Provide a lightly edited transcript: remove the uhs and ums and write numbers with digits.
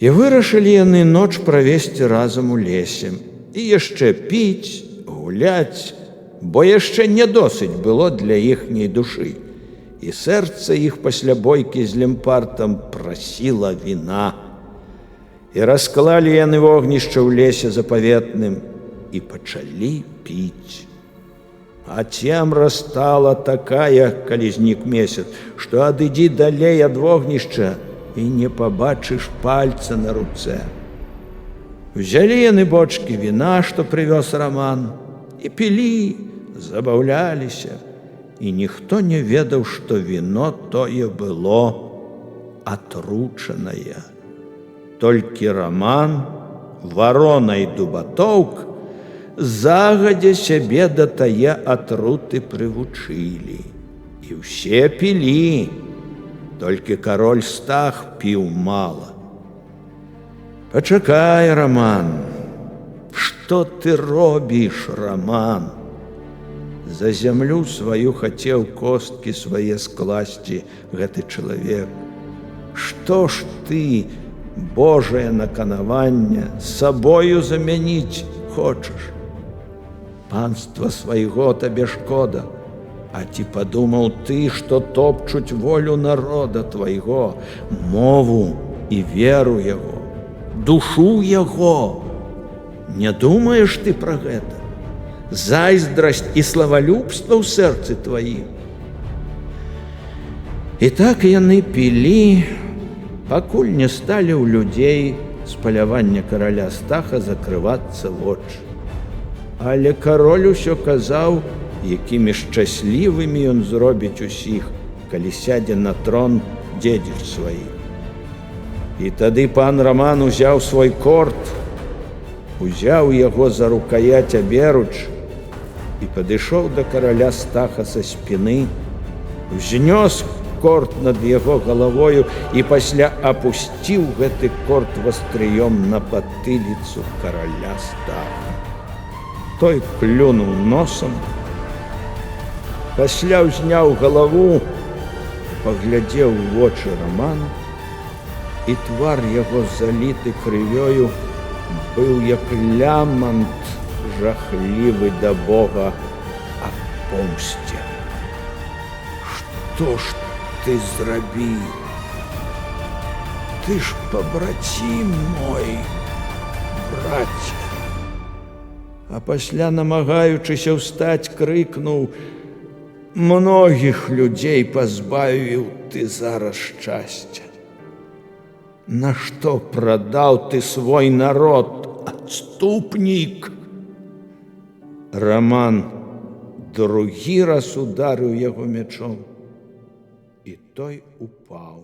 І вырашылі яны ноч правесці разам у лесе і яшчэ піць, гуляць, бо яшчэ не досыць было для іхняй душы. І сэрца іх пасля бойкі з Лемпартам прасіла віна. І расклалі яны вогнішча ў лесе запаветным і пачалі піць. А цемра стала такая, калі знік месяц, што адыдзі далей ад вогнішча і не пабачыш пальца на руцэ. Узялі яны бочкі віна, што прывёз Раман, і пілі, забаўляліся, і ніхто не ведаў, што віно тое было атручанае. Толькі Раман, Варона і Дубатоўк загадзя сябе да тае атруты прывучылі. І ўсе пілі, толькі кароль Стах піў мала. Пачакай, Раман, што ты робіш, Раман? За зямлю сваю хацеў косткі свае скласці гэты чалавек. Што ж ты, Божае наканаванне, сабою замяніць хочаш? Панства свайго табе шкода, а ці падумаў ты, што топчуць волю народа твайго, мову і веру яго, душу яго? Не думаеш ты пра гэта? Зайздрасць і славалюбства ў сэрцы тваім. І так яны пілі, пакуль не сталі ў людзей з палявання караля Стаха закрывацца вочы. Але кароль усё казаў, якімі шчаслівымі ён зробіць усіх, калі сядзе на трон дзедзіч сваіх. І тады пан Раман узяў свой корт, узяў яго за рукаяць аберуч і падышоў да караля Стаха са спіны, узнёс корт над яго галавою і пасля апусціў гэты корт вастрыём на патыліцу караля Стаха. Той клюнуў носам, пасля ўзняў галаву, паглядзеў у вочы Раману, і твар яго, заліты крывёю, быў як лямант жахлівы да Бога аб помсце. Што ж ты зрабіў? Ты ж пабрацім мой, браце. А пасля, намагаючыся ўстаць, крыкнуў: «Многіх людзей пазбавіў ты зараз шчасця. Нашто прадаў ты свой народ, адступнік?» Раман другі раз ударыў яго мячом, і той упаў.